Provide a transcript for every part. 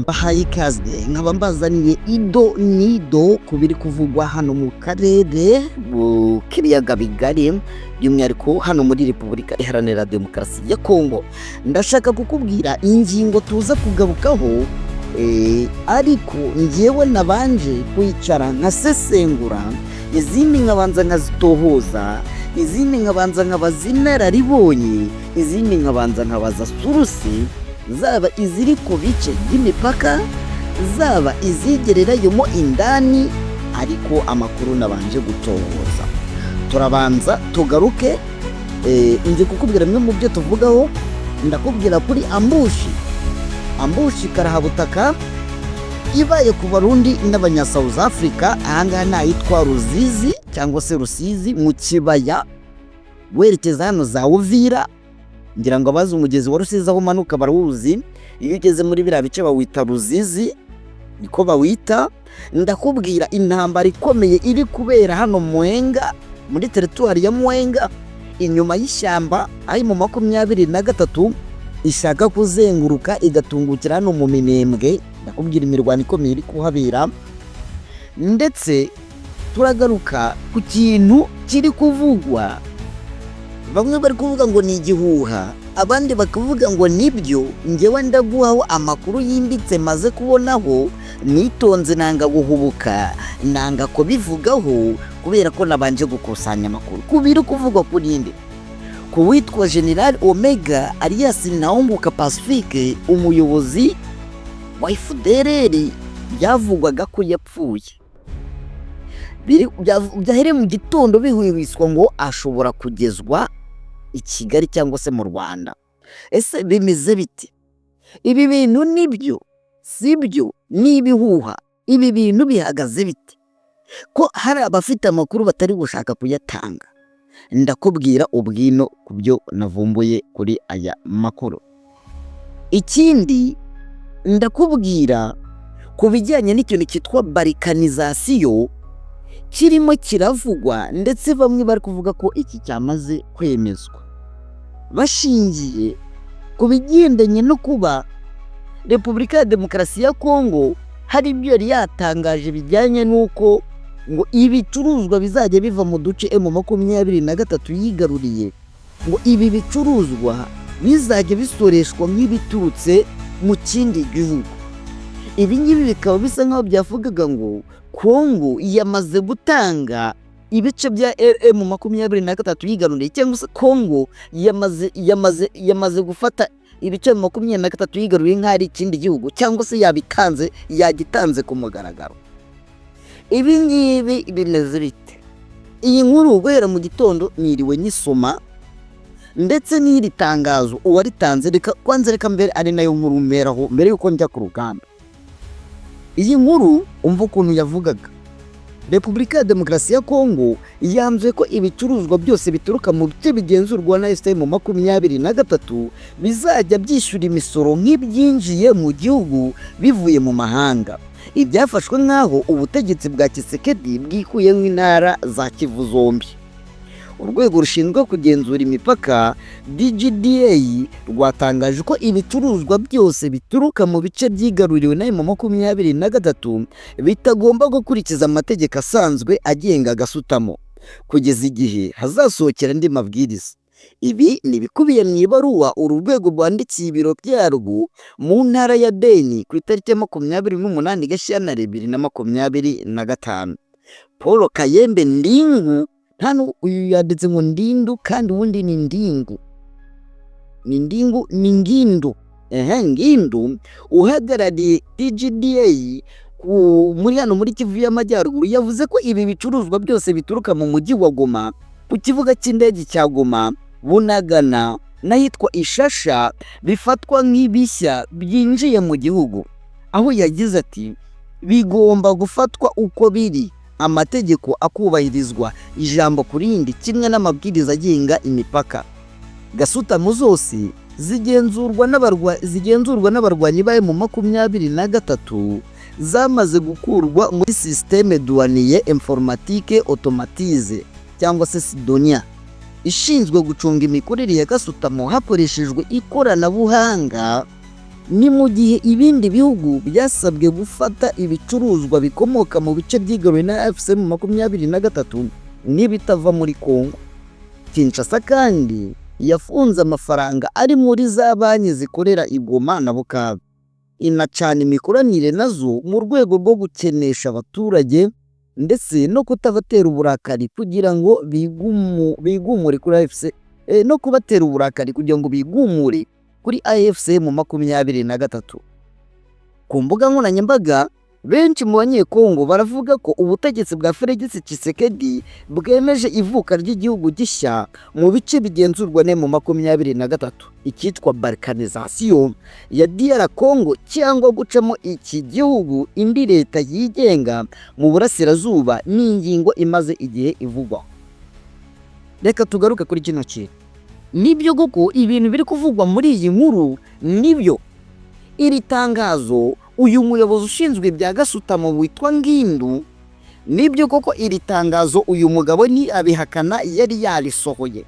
Mbahaye ikaze, nkaba mbazaniye ido n'ido ku biri kuvugwa hano mu karere k'ibiyaga bigari, by'umwihariko hano muri Repubulika Iharanira Demokarasi ya Kongo. Ndashaka kukubwira ingingo tuza kugarukaho, ariko ngewe nabanje kwicara nkasesengura, izindi nkabanza nkazitohoza, izindi nkabanza nkabaza inararibonye, izindi nkabanza nkabaza source, zaba iziri ku bice by'imipaka, zaba izigererayemo indani, ariko amakuru nabanje gutohoza. Turabanza tugaruke, ngiye kukubwira bimwe mu byo tuvugaho. Ndakubwira kuri ambush karahabutaka ibaye ku Barundi n'abanya South Africa ahangaha ni ahitwa Ruzizi cyangwa se Rusizi, mu kibaya werekeza hano za Uvira. Ngira ngo abazi umugezi wa Rusizi aho umanuka barawuzi. Iyo ugeze muri biriya bice bawita Ruzizi, niko bawita. Ndakubwira intambara ikomeye iri kubera hano Mwenga, muri teritwari ya Mwenga, inyuma y'ishyamba, aho mu 23 ishaka kuzenguruka igatungukira hano mu Minembwe. Ndakubwira imirwano ikomeye iri kuhabera, ndetse turagaruka ku kintu kiri kuvugwa. Bamwe bari kuvuga ngo ni igihuha, abandi bakavuga ngo nibyo. Ngewe ndaguhaho amakuru yimbitse maze kubonaho nitonze, nanga guhubuka, nanga kubivugaho kubera ko nabanje gukusanya amakuru ku biri kuvugwa kuri nde, ku witwa General Omega alias Ntawunguka Pacifique, umuyobozi wa FDLR byavugwaga ko yapfuye. Byahereye mu gitondo bihwihwiswa ngo ashobora kugezwa i Kigali cyangwa se mu Rwanda. Ese bimeze bite? Ibi bintu nibyo, si byo, ni ibihuha? Ibi bintu bihagaze bite, ko hari abafite amakuru batari gushaka kuyatanga? Ndakubwira ubwino ku byo navumbuye kuri aya makuru. Ikindi, ndakubwira ku bijyanye n'ikintu cyitwa balkanisation kirimo kiravugwa, ndetse bamwe bari kuvuga ko iki cyamaze kwemezwa, bashingiye ku bigendanye no kuba Repubulika ya Demokarasi ya Kongo hari ibyo yari yatangaje bijyanye n'uko ngo ibicuruzwa bizajya biva mu duce M23 yigaruriye, ngo ibi bicuruzwa bizajya bisoreshwa nk'ibiturutse mu kindi gihugu. Ibi ngibi bikaba bisa nk'aho byavugaga ngo Kongo yamaze gutanga ibice bya M23 yigaruriye, cyangwa se Kongo yamaze gufata ibice 23 yigaruriye nk'aho ari ikindi gihugu, cyangwa se yabitanze, yagitanze ku mugaragaro. Ibi ngibi bimeze bite? Iyi nkuru guhera mu gitondo niriwe nyisoma, ndetse n'iri tangazo uwaritanze. Reka kwanza, reka mbere ari nayo nkuru mberaho mbere y'uko njya ku rugamba. Iyi nkuru, umva ukuntu yavugaga: Repubulika ya Demokarasi ya Kongo yanzuye ko ibicuruzwa byose bituruka mu bice bigenzurwa na M23 bizajya byishyura imisoro nk'ibyinjiye mu gihugu bivuye mu mahanga. Ibyafashwe nk'aho ubutegetsi bwa Tshisekedi bwikuyemo intara za Kivu zombi. Urwego rushinzwe kugenzura imipaka, DGDA, rwatangaje ko ibicuruzwa byose bituruka mu bice byigaruriwe na M23 bitagomba gukurikiza amategeko asanzwe agenga gasutamo kugeza igihe hazasohokera andi mabwiriza. Ibi ni ibikubiye mu ibaruwa uru rwego rwandikiye ibiro byarwo mu ntara ya Beni ku itariki ya 28 Gashyantare 2025. Paul Kayembe Ndingu, hano uyu yanditse ngo Ndindu kandi ubundi ni Ndingu, ni Ndingu, ni Ngindu, ehe, Ngindu, uhagarariye DGDA muri hano muri Kivu y'Amajyaruguru, yavuze ko ibi bicuruzwa byose bituruka mu mujyi wa Goma, ku kibuga cy'indege cya Goma, Bunagana n'ahitwa Ishasha bifatwa nk'ibishya byinjiye mu gihugu, aho yagize ati: "Bigomba gufatwa uko biri, amategeko akubahirizwa ijambo ku rindi, kimwe n'amabwiriza agenga imipaka." Gasutamo zose zigenzurwa n'abarwanyi ba M23 zamaze gukurwa muri système douanier informatique automatisé, cyangwa se SIDONIA, ishinzwe gucunga imikorere ya gasutamo hakoreshejwe ikoranabuhanga. Ni mu gihe ibindi bihugu byasabwe gufata ibicuruzwa bikomoka mu bice byigaruriwe na AFC M23 n'ibitava muri Kongo. Kinshasa kandi yafunze amafaranga ari muri za banki zikorera i Goma na Bukavu, inacana imikoranire nazo mu rwego rwo gukenesha abaturage ndetse no kutabatera uburakari kugira ngo bigumure kuri AFC, no kubatera uburakari kugira ngo bigumure kuri AFC M23. Ku mbuga nkoranyambaga, benshi mu Banyekongo baravuga ko ubutegetsi bwa Felix Tshisekedi bwemeje ivuka ry'igihugu gishya mu bice bigenzurwa na M23, icyitwa balkanisation ya DR Congo cyangwa gucamo iki gihugu indi leta yigenga mu burasirazuba, ni ingingo imaze igihe ivugwa. Reka tugaruke kuri kino kintu. Nibyo koko, ibintu biri kuvugwa muri iyi nkuru nibyo. Iri tangazo, uyu muyobozi ushinzwe ibya gasutamo witwa Ngindu, nibyo koko iri tangazo uyu mugabo ni abihakana yari yarisohoye.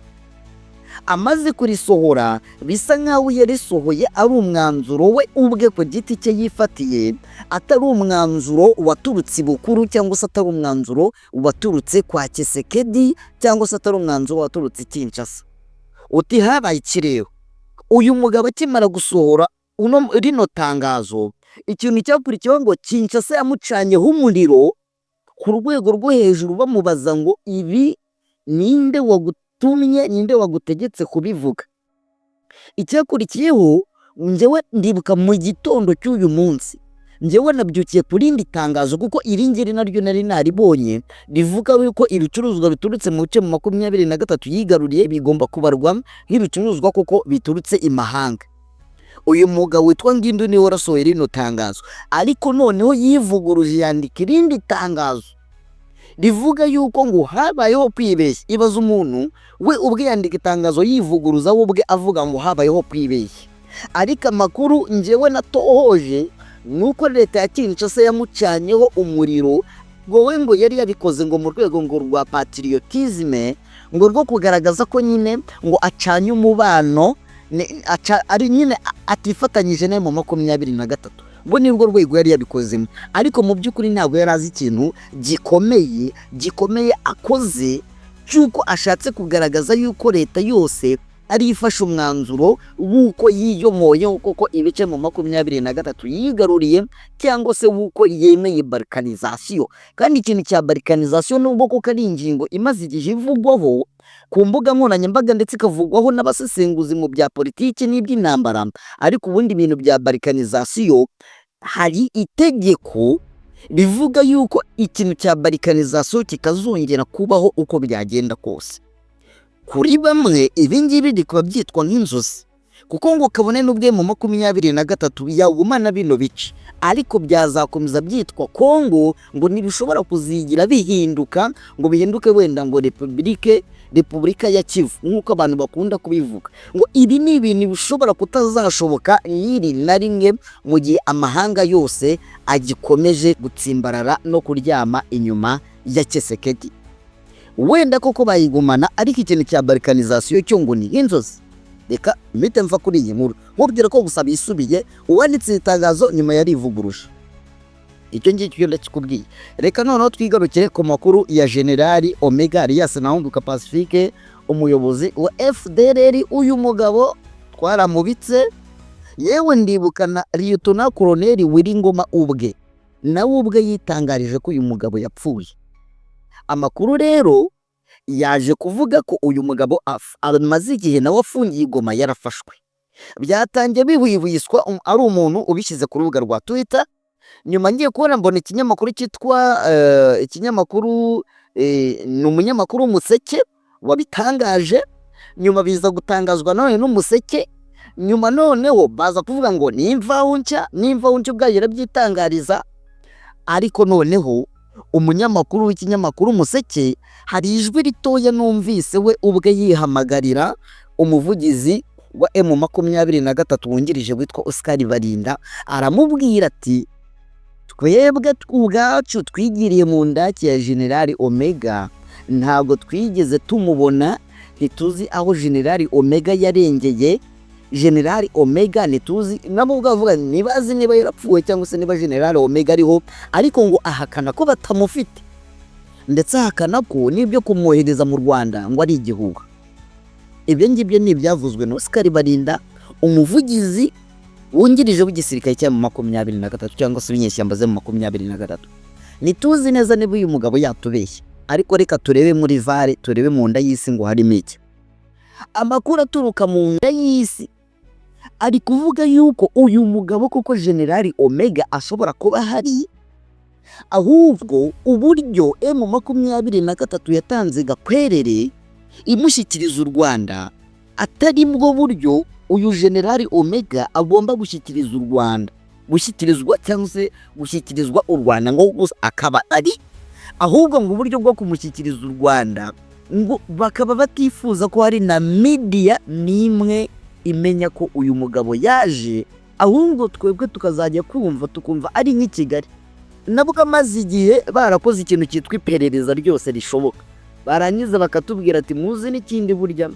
Amaze kurisohora, bisa nkaho yarisohoye ari umwanzuro we ubwe ku giti cye yifatiye, atari umwanzuro waturutse ibukuru cyangwa se atari umwanzuro waturutse kwa Tshisekedi cyangwa se atari umwanzuro waturutse i Kinshasa. Uti habaye iki rero? Uyu mugabo akimara gusohora rino tangazo, ikintu cyakurikiyeho ngo Kinshasa yamucanyeho umuriro ku rwego rwo hejuru, bamubaza ngo ibi ninde wagutumye, ninde wagutegetse kubivuga? Icyakurikiyeho, njyewe ndibuka mu gitondo cy'uyu munsi, njyewe nabyukiye ku rindi tangazo, kuko iri ngiri naryo nari naribonye, rivuga yuko ibicuruzwa biturutse mu bice 23 yigaruriye bigomba kubarwa nk'ibicuruzwa kuko biturutse imahanga. Uyu mugabo witwa Ngindu niwe warasohoye rino tangazo, ariko noneho yivuguruje yandika irindi tangazo rivuga yuko ngo habayeho kwibeshya. Ibaza umuntu we ubwe yandika itangazo yivuguruza we ubwe, avuga ngo habayeho kwibeshya. Ariko amakuru njyewe natohoje ni uko leta ya Kinshasa yamucanyeho umuriro, ngo we ngo yari yabikoze ngo mu rwego ngo rwa patriotisme, ngo rwo kugaragaza ko nyine ngo acanye umubano ari nyine atifatanyije nawe mu 23, ngo nirwo rwego yari yabikozemo. Ariko mu by'ukuri ntabwo yari azi ikintu gikomeye gikomeye akoze, cy'uko ashatse kugaragaza yuko leta yose ari ifashe umwanzuro w'uko yiyomoyeho koko ibice mu 23 yigaruriye, cyangwa se w'uko yemeye balkanisation. Kandi ikintu cya balkanisation, nubwo koko ari ingingo imaze igihe ivugwaho ku mbuga nkoranyambaga ndetse ikavugwaho n'abasesenguzi mu bya politiki n'iby'intambara, ariko ubundi ibintu bya balkanisation, hari itegeko rivuga yuko ikintu cya balkanisation kitazongera kubaho uko byagenda kose. Kuri bamwe ibi ngibi bikaba byitwa nk'inzozi, kuko ngo kabone n'ubwe mu 23 yagumana bino bice, ariko byazakomeza byitwa Kongo, ngo ntibishobora kuzigira bihinduka ngo bihinduke wenda ngo Repubulika ya Kivu nk'uko abantu bakunda kubivuga. Ngo ibi ni ibintu bishobora kutazashoboka n'iri na rimwe mu gihe amahanga yose agikomeje gutsimbarara no kuryama inyuma ya Tshisekedi. Wenda koko bayigumana, ariko ikintu cya balkanisation cyo ngo ni nk'inzozi. Reka mpite mva kuri iyi nkuru nkubwira ko gusa bisubiye, uwanditse iri tangazo nyuma yarivuguruje. Icyo ngicyo ndakikubwiye. Reka noneho twigarukire ku makuru ya Generali Omega alias Ntahunduka Pacifique, umuyobozi wa FDLR. Uyu mugabo twaramubitse, yewe ndibuka na Liyetona Koloneli Willy Ngoma ubwe nawe ubwe yitangarije ko uyu mugabo yapfuye. Amakuru rero yaje kuvuga ko uyu mugabo amaze igihe nawe afungiye i Goma, yarafashwe. Byatangiye bihwihwiswa ari umuntu ubishyize ku rubuga rwa Twitter. Nyuma ngiye kubona mbona ikinyamakuru cyitwa ikinyamakuru, ni umunyamakuru w'Umuseke wabitangaje. Nyuma biza gutangazwa none n'Umuseke. Nyuma noneho baza kuvuga ngo ni Imvaho Nshya, n'Imvaho Nshya ubwayo irabyitangariza. Ariko noneho umunyamakuru w'ikinyamakuru Umuseke, hari ijwi ritoya numvise we ubwe yihamagarira umuvugizi wa M23 wungirije witwa Oscar Barinda, aramubwira ati: "Twebwe ubwacu twigiriye mu ndaki ya Generali Omega, ntabwo twigeze tumubona, ntituzi aho Generali Omega yarengeye." General Omega ntituzi, nabo ubwabo bavuga ntibazi niba yarapfuye cyangwa se niba General Omega ariho, ariko ngo ahakana ko batamufite, ndetse ahakana ko n'ibyo kumwohereza mu Rwanda ngo ari igihuha. Ibyo ngibyo ni ibyavuzwe na Oscar Barinda, umuvugizi wungirije w'igisirikare cya 23 cyangwa se w'inyeshyamba za 23. Ntituzi neza niba uyu mugabo yatubeshye, ariko reka turebe muri VAR, turebe mu nda y'isi ngo harimo iki. Amakuru aturuka mu nda y'isi ari kuvuga yuko uyu mugabo koko General Omega ashobora kuba ahari, ahubwo uburyo M23 yatanze gakwerere imushyikiriza u Rwanda atari bwo buryo uyu General Omega agomba gushyikiriza u Rwanda, gushyikirizwa cyangwa se gushyikirizwa u Rwanda, ngo gusa akaba ari ahubwo ngo uburyo bwo kumushyikiriza u Rwanda ngo bakaba batifuza ko hari na media n'imwe imenya ko uyu mugabo yaje, ahubwo twebwe tukazajya kumva tukumva ari nk'i Kigali. Nabwo amaze igihe barakoze ikintu cyitwa iperereza ryose rishoboka, barangiza bakatubwira ati: "Muze n'ikindi burya,"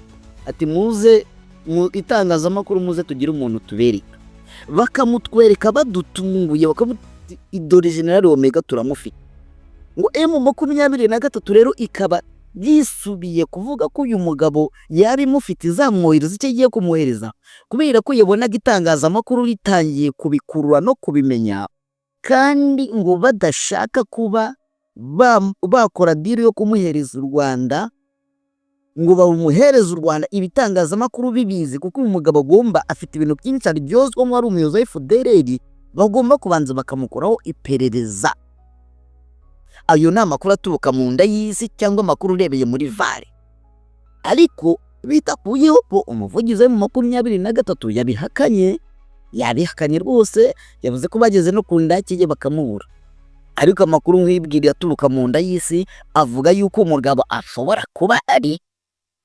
ati: "Muze mu itangazamakuru, muze tugire umuntu tubereka." Bakamutwereka badutunguye, bakamuti: "Dore General Omega turamufite." Ngo M23 rero ikaba yisubiye kuvuga ko uyu mugabo yari imufite, izamwohereza icyo igiye kumwohereza, kubera ko yabonaga itangazamakuru ritangiye kubikurura no kubimenya, kandi ngo badashaka kuba bakora deal yo kumuhereza u Rwanda, ngo bamuhereze u Rwanda ibitangazamakuru bibizi, kuko uyu mugabo agomba afite ibintu byinshi aryozwamo, ari umuyobozi wa FDLR, bagomba kubanza bakamukoraho iperereza. Ayo ni amakuru aturuka mu nda y'isi cyangwa amakuru urebeye muri VAR, ariko bitakuyeho ko umuvugizi wa 23 yabihakanye, yabihakanye rwose. Yavuze ko bageze no ku ndake ye bakamubura, ariko amakuru nk'ibwira aturuka mu nda y'isi avuga yuko umugabo ashobora kuba ari,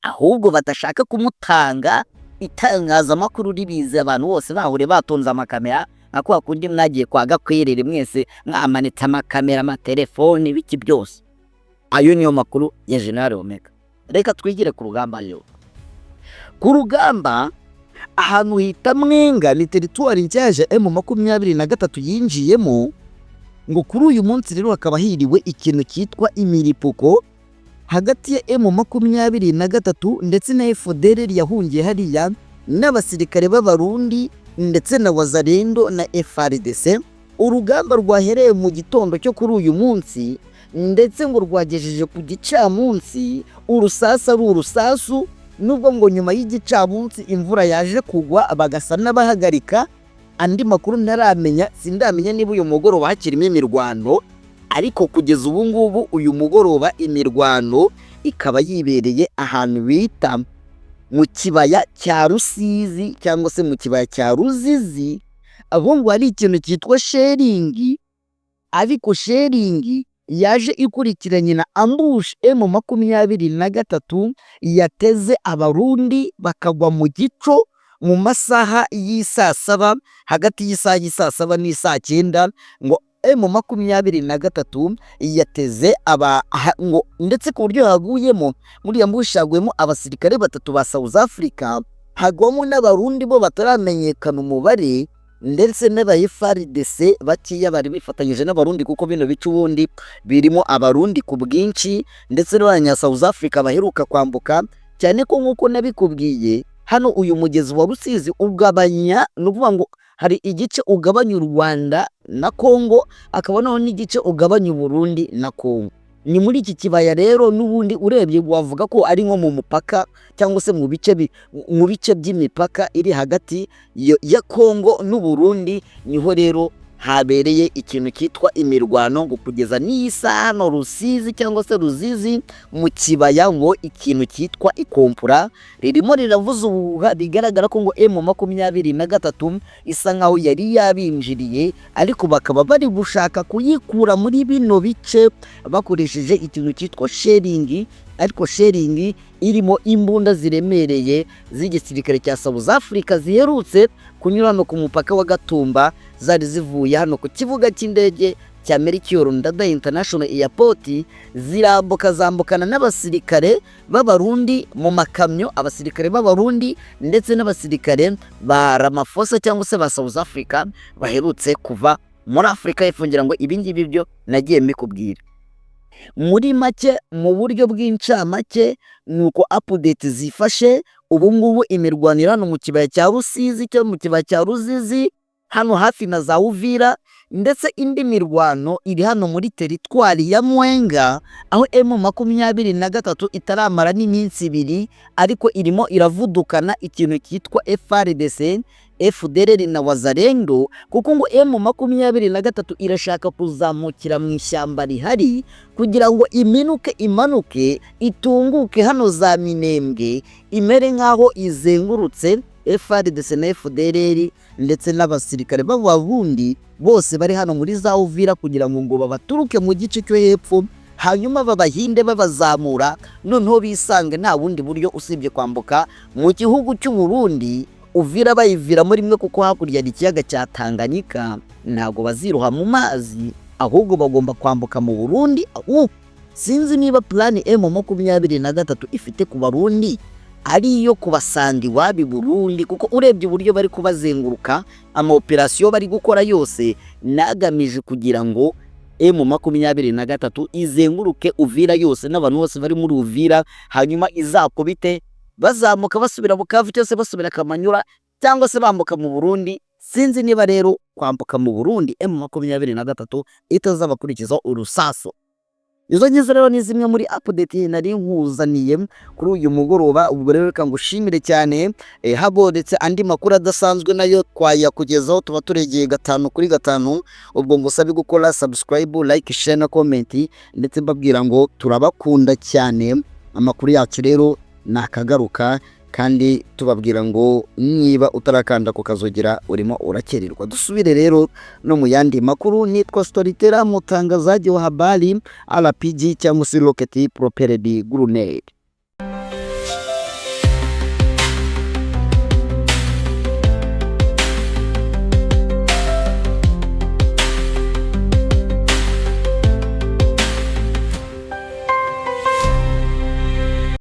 ahubwo badashaka kumutanga itangazamakuru ribizi, abantu bose bahure batunze amakamera, nka kwa kundi mwagiye kwa Gakwerere mwese mwamanitse amakamera, amatelefoni, ibiki byose. Ayo niyo makuru ya General Omega. Reka twigire ku rugamba rero. Ku rugamba ahantu hita Mwenga ni territoire nshyashya M23 yinjiyemo. Ngo kuri uyu munsi rero hakaba hiriwe ikintu cyitwa imiripuko hagati ya M23 ndetse na FDLR yahungiye hariya, n'abasirikare b'Abarundi ndetse na Wazalendo na FARDC. Urugamba rwahereye mu gitondo cyo kuri uyu munsi, ndetse ngo rwagejeje ku gicamunsi urusasu ari urusasu, nubwo ngo nyuma y'igicamunsi imvura yaje kugwa bagasa n'abahagarika. Andi makuru ntaramenya, sindamenya niba uyu mugoroba hakirimo imirwano, ariko kugeza ubu ngubu uyu mugoroba imirwano ikaba yibereye ahantu bita mu kibaya cya Rusizi cyangwa se mu kibaya cya Ruzizi, aho ngo hari ikintu cyitwa shelling, ariko shelling yaje ikurikiranye na ambush M23 yateze Abarundi bakagwa mu gico mu masaha y'isaa 7, hagati y'isaha y'isaa 7 n'isaa 9. Ngo M23 yateze aba ngo ndetse ku buryo haguyemo muri iyo ambush, haguyemo abasirikare batatu ba South Africa, hagwamo n'Abarundi bo bataramenyekana umubare, ndetse n'aba FARDC bakeya bari bifatanyije n'Abarundi, kuko bino bice ubundi birimo Abarundi ku bwinshi, ndetse n'abanya South Africa baheruka kwambuka, cyane ko nk'uko nabikubwiye hano uyu mugezi wa Rusizi ugabanya, ni ukuvuga ngo hari igice ugabanya u Rwanda na Congo, hakaba noneho n'igice ugabanya u Burundi na Congo. Ni muri iki kibaya rero n'ubundi urebye wavuga ko ari nko mu mupaka cyangwa se mu bice by'imipaka iri hagati ya Congo n'u Burundi. Niho rero habereye ikintu cyitwa imirwano, ngo kugeza n'iyi saha hano Rusizi cyangwa se Ruzizi mu kibaya ngo ikintu cyitwa ikompura ririmo riravuza ubuhuha, bigaragara ko ngo M23 isa nkaho yari yabinjiriye, ariko bakaba bari gushaka kuyikura muri bino bice bakoresheje ikintu cyitwa shelling, ariko shelling irimo imbunda ziremereye z'igisirikare cya South Africa ziherutse kunyura hano ku mupaka wa Gatumba, zari zivuye hano ku kibuga cy'indege. cya Melchior Ndadaye International Airport, zirambuka, zambukana n'abasirikare b'Abarundi mu makamyo, abasirikare b'Abarundi ndetse n'abasirikare ba Ramaphosa cyangwa se ba South Africa baherutse kuva muri Afurika y'Epfo. Ngira ngo ibi ngibi byo nagiye mbikubwira muri make, mu buryo bw'incamake, ni uko update zifashe ubu ngubu. Imirwano hano mu kibaya cya Rusizi cyangwa mu kibaya cya Ruzizi, hano hafi na za Uvira, ndetse indi mirwano iri hano muri teritwari ya Mwenga, aho M23 itaramara n'iminsi 2, ariko irimo iravudukana ikintu cyitwa FARDC, FDLR na Wazalendo, kuko ngo M23 irashaka kuzamukira mu ishyamba rihari kugira ngo iminuke, imanuke, itunguke hano za Minembwe, imere nk'aho izengurutse FARDC na FDLR ndetse n'abasirikare b'Abarundi bose bari hano muri za Uvira, kugira ngo babaturuke mu gice cyo hepfo, hanyuma babahinde babazamura, noneho bisange nta bundi buryo usibye kwambuka mu gihugu cy'u Burundi. Uvira bayiviramo rimwe, kuko hakurya hari ikiyaga cya Tanganyika, ntabwo baziroha mu mazi, ahubwo bagomba kwambuka mu Burundi. Sinzi niba plan M23 ifite ku Barundi ari iyo kubasanga iwabo i Burundi, kuko urebye uburyo bari kubazenguruka, ama operasiyo bari gukora yose nagamije kugira ngo M23 izenguruke Uvira yose n'abantu bose bari muri Uvira, hanyuma izakubite bazamuka basubira Bukavu cyangwa se basubira Kamanyura cyangwa se bambuka mu Burundi. Sinzi niba rero kwambuka mu Burundi M23 itazabakurikizaho urusaso. Izo ngizo rero ni zimwe muri update nari nkuzaniye kuri uyu mugoroba. Ubwo rero reka ngushimire cyane. Habonetse andi makuru adasanzwe nayo twayakugezaho, tuba turegeye gatanu kuri gatanu. Ubwo ngusabe gukora subscribe, like, share na comment, ndetse mbabwira ngo turabakunda cyane. Amakuru yacu rero nakagaruka, kandi tubabwira ngo niba utarakanda ku kazogera urimo urakererwa. Dusubire rero no mu yandi makuru. Nitwa Storyteller, mutangazaji wa habari, RPG cyangwa se Rocket Propelled Grenade.